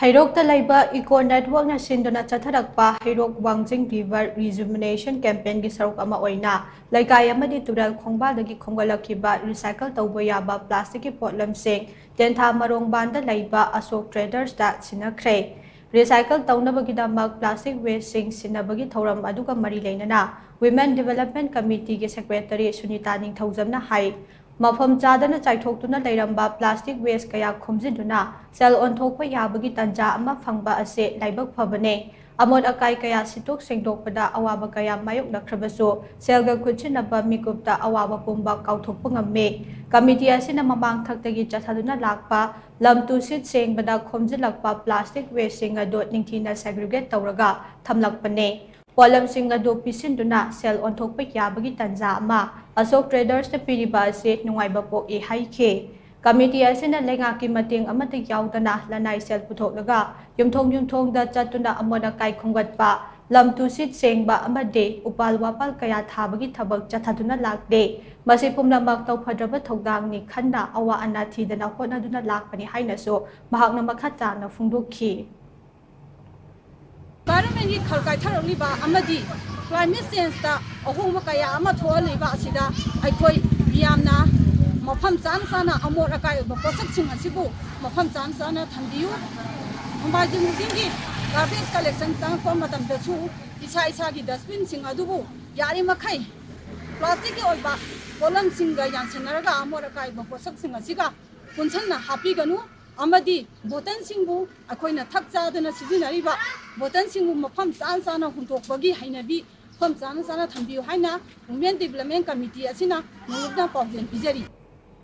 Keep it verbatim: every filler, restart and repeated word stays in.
ꯍꯩꯔꯣꯛꯇ ꯂꯩꯕ ꯏꯀꯣ ꯅꯦꯠꯋꯥꯔꯛꯅ ꯁꯤꯟꯗꯨꯅ ꯆꯠꯊꯔꯛꯄ ꯍꯩꯔꯣꯛ ꯋꯥꯡꯖꯤꯡ ꯔꯤꯚꯔ ꯔꯤꯖꯨꯃꯤꯅꯦꯁꯟ ꯀꯦꯝꯄꯦꯟꯒꯤ ꯁꯔꯨꯛ ꯑꯃ ꯑꯣꯏꯅ ꯂꯩꯀꯥꯏ ꯑꯃꯗꯤ ꯇꯨꯔꯦꯜ ꯈꯣꯡꯕꯥꯜꯗꯒꯤ ꯈꯣꯝꯒꯠꯂꯛꯈꯤꯕ ꯔꯤꯁꯥꯏꯀꯜ ꯇꯧꯕ ꯌꯥꯕ ꯄ꯭ꯂꯥꯁꯇꯤꯛꯀꯤ ꯄꯣꯠꯂꯝꯁꯤꯡ ꯇꯦꯟꯊꯥ ꯃꯔꯣꯡꯕꯥꯟꯗ ꯂꯩꯕ ꯑꯁꯣꯛ ꯇ꯭ꯔꯦꯗꯔꯁꯇ ꯁꯤꯟꯅꯈ꯭ꯔꯦ꯫ ꯔꯤꯁꯥꯏꯀꯜ ꯇꯧꯅꯕꯒꯤꯗꯃꯛ ꯄ꯭ꯂꯥꯁꯇꯤꯛ ꯋꯦꯁꯁꯤꯡ ꯁꯤꯟꯅꯕꯒꯤ ꯊꯧꯔꯝ ꯑꯗꯨꯒ ꯃꯔꯤ ꯂꯩꯅꯅ Women Development Committeeꯒꯤ ꯁꯦꯀ꯭ꯔꯦꯇꯔꯤ ꯁꯨꯅꯤꯇꯥ ꯅꯤꯡꯊꯧꯖꯝꯅ ꯍꯥꯏ, ꯃꯐꯝ ꯆꯥꯗꯅ ꯆꯥꯏꯊꯣꯛꯇꯨꯅ ꯂꯩꯔꯝꯕ ꯄ꯭ꯂꯥꯁꯇꯤꯛ ꯋꯦꯁ ꯀꯌꯥ ꯈꯣꯝꯖꯤꯟꯗꯨꯅ ꯁꯦꯜ ꯑꯣꯟꯊꯣꯛꯄ ꯌꯥꯕꯒꯤ ꯇꯥꯟꯖꯥ ꯑꯃ ꯐꯪꯕ ꯑꯁꯤ ꯂꯥꯏꯕꯛ ꯐꯕꯅꯤ꯫ ꯑꯃꯣꯠ ꯑꯀꯥꯏ ꯀꯌꯥ ꯁꯤꯠꯇꯣꯛ ꯁꯦꯡꯗꯣꯛꯄꯗ ꯑꯋꯥꯕ ꯀꯌꯥ ꯃꯥꯌꯣꯛꯅꯈ꯭ꯔꯕꯁꯨ ꯁꯦꯜꯒ ꯈꯨꯠꯁꯤꯟꯅꯕ ꯃꯤꯀꯨꯞꯇ ꯑꯋꯥꯕ ꯄꯨꯝꯕ ꯀꯥꯎꯊꯣꯛꯄ ꯉꯝꯃꯤ꯫ ꯀꯃꯤꯇꯤ ꯑꯁꯤꯅ ꯃꯃꯥꯡ ꯊꯛꯇꯒꯤ ꯆꯠꯊꯗꯨꯅ ꯂꯥꯛꯄ ꯂꯝ ꯇꯨ ꯁꯤꯠ ꯁꯦꯡꯕꯗ ꯈꯣꯝꯖꯤꯜꯂꯛꯄ ꯄ꯭ꯂꯥꯁꯇꯤꯛ ꯋꯦꯁꯁꯤꯡ ꯑꯗꯨ ꯅꯤꯡꯊꯤꯅ ꯁꯦꯒ꯭ꯔꯤꯒꯦꯠ ꯇꯧꯔꯒ ꯊꯝꯂꯛꯄꯅꯤ꯫ ꯄꯣꯠꯂꯝꯁꯤꯡ ꯑꯗꯨ ꯄꯤꯁꯤꯟꯗꯨꯅ ꯁꯦꯜ ꯑꯣꯟꯊꯣꯛꯄ ꯌꯥꯕꯒꯤ ꯇꯥꯟꯖꯥ ꯑꯃ ꯑꯁꯣꯛ ꯇ꯭ꯔꯦꯗꯔꯁꯇ ꯄꯤꯔꯤꯕ ꯑꯁꯤ ꯅꯨꯡꯉꯥꯏꯕ ꯄꯣꯛꯏ ꯍꯥꯏꯈꯤ꯫ ꯀꯃꯤꯇꯤ ꯑꯁꯤꯅ ꯂꯩꯉꯥꯛꯀꯤ ꯃꯇꯦꯡ ꯑꯃꯠꯇ ꯌꯥꯎꯗꯅ ꯂꯅꯥꯏ ꯁꯦꯜ ꯄꯨꯊꯣꯛꯂꯒ ꯌꯨꯝꯊꯣꯡ ꯌꯨꯝꯊꯣꯡꯗ ꯆꯠꯇꯨꯅ ꯑꯃꯣꯠ ꯑꯀꯥꯏ ꯈꯣꯝꯒꯠꯄ, ꯂꯝ ꯇꯨ ꯁꯤꯠ ꯁꯦꯡꯕ ꯑꯃꯗꯤ ꯎꯄꯥꯜ ꯋꯥꯄꯥꯜ ꯀꯌꯥ ꯊꯥꯕꯒꯤ ꯊꯕꯛ ꯆꯠꯊꯗꯨꯅ ꯂꯥꯛꯂꯦ꯫ ꯃꯁꯤ ꯄꯨꯝꯅꯃꯛ ꯇꯧꯐꯗ꯭ꯔꯕ ꯊꯧꯗꯥꯡꯅꯤ ꯈꯟꯅ ꯑꯋꯥ ꯑꯅꯥ ꯊꯤꯗꯅ ꯍꯣꯠꯅꯗꯨꯅ ꯂꯥꯛꯄꯅꯤ ꯍꯥꯏꯅꯁꯨ ꯃꯍꯥꯛꯅ ꯃꯈꯥ ꯇꯥꯅ ꯐꯣꯡꯗꯣꯛꯈꯤ꯫ Environmentꯀꯤ ꯈꯜ ꯀꯥꯏꯊꯔꯛꯂꯤꯕ ꯑꯃꯗꯤ climate changeꯇ ꯑꯍꯣꯡꯕ ꯀꯌꯥ ꯑꯃ ꯊꯣꯛꯍꯜꯂꯤꯕ ꯑꯁꯤꯗ ꯑꯩꯈꯣꯏ ꯃꯤꯌꯥꯝꯅ ꯃꯐꯝ ꯆꯥꯅ ꯆꯥꯅ ꯑꯃꯣꯠ ꯑꯀꯥꯏ ꯑꯣꯏꯕ ꯄꯣꯠꯁꯛꯁꯤꯡ ꯑꯁꯤꯕꯨ ꯃꯐꯝ ꯆꯥꯅ ꯆꯥꯅ ꯊꯝꯕꯤꯌꯨ꯫ ꯅꯣꯡꯃꯥꯏꯖꯤꯡ ꯈꯨꯗꯤꯡꯒꯤ garbage collection ꯆꯪꯉꯛꯄ ꯃꯇꯝꯗꯁꯨ ꯏꯁꯥ ꯏꯁꯥꯒꯤ dustbinꯁꯤꯡ ꯑꯗꯨꯕꯨ ꯌꯥꯔꯤꯃꯈꯩ plasticꯀꯤ ꯑꯣꯏꯕ ꯄꯣꯠꯂꯝꯁꯤꯡꯒ ꯌꯥꯟꯁꯟꯅꯔꯒ ꯑꯃꯣꯠ ꯑꯀꯥꯏꯕ ꯄꯣꯠꯁꯛꯁꯤꯡ ꯑꯁꯤꯒ ꯄꯨꯟꯁꯤꯟꯅ ꯍꯥꯞꯄꯤꯒꯅꯨ꯫ ꯑꯃꯗꯤ bottleꯁꯤꯡꯕꯨ ꯑꯩꯈꯣꯏꯅ ꯊꯛ ꯆꯥꯗꯅ ꯁꯤꯖꯤꯟꯅꯔꯤꯕ bottleꯁꯤꯡꯕꯨ ꯃꯐꯝ ꯆꯥ ꯆꯥꯅ ꯍꯨꯟꯗꯣꯛꯄꯒꯤ ꯍꯩꯅꯕꯤ ꯃꯐꯝ ꯆꯥꯅ ꯆꯥꯅ ꯊꯝꯕꯤꯌꯨ ꯍꯥꯏꯅ Women Development Committee ꯑꯁꯤꯅ ꯅꯧꯂꯨꯛꯅ ꯄꯥꯎꯖꯦꯜ ꯄꯤꯖꯔꯤ꯫